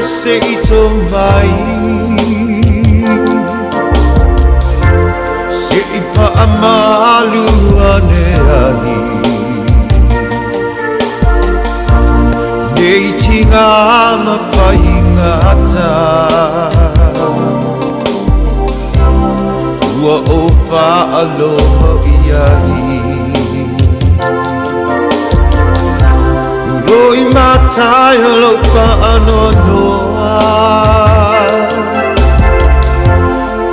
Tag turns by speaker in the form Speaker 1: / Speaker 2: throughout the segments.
Speaker 1: se i tō mai, se i whaamalu ane ai. Nei tinga ma whaingata, ua o whaaloho iai. Roi matai o lau whaanoanoa,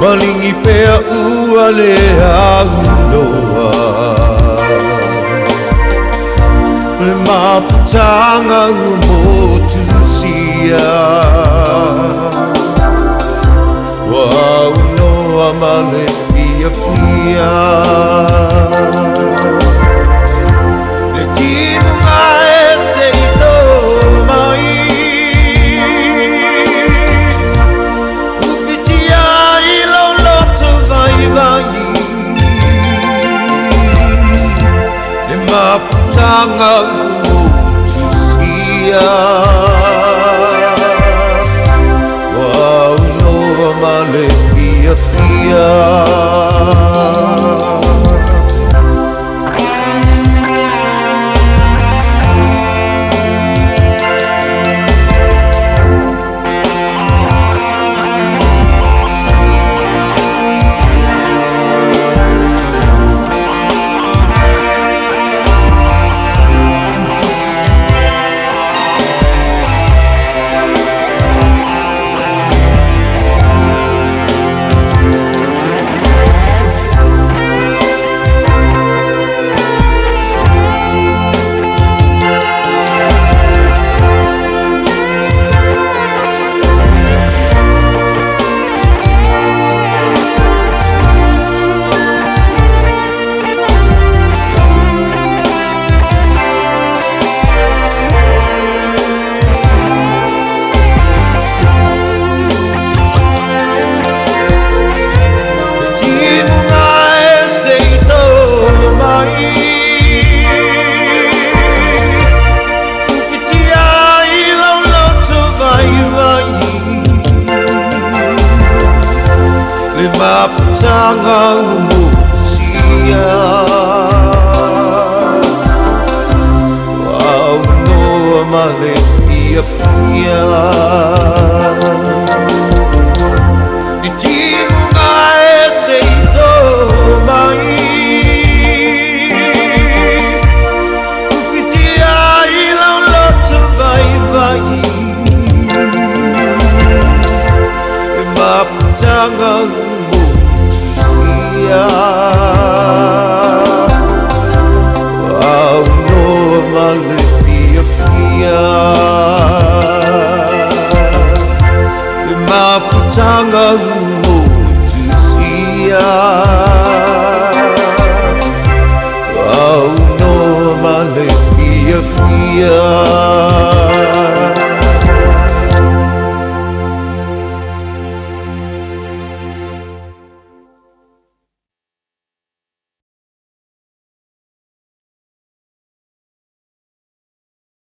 Speaker 1: malingi pea ua le aunoa. Le mafutanga ua motusia, ua aunoa ma le fiafia. Le timuga e se i tō mai, ufitia i lau loto vaivai. Le mafutanga ua motusia, ua aunoa ma le fiafia. Timuga e se i tō mai, ufitia i lau loto vaivai. Le mafutanga ua motusia, ua aunoa ma le fiafia.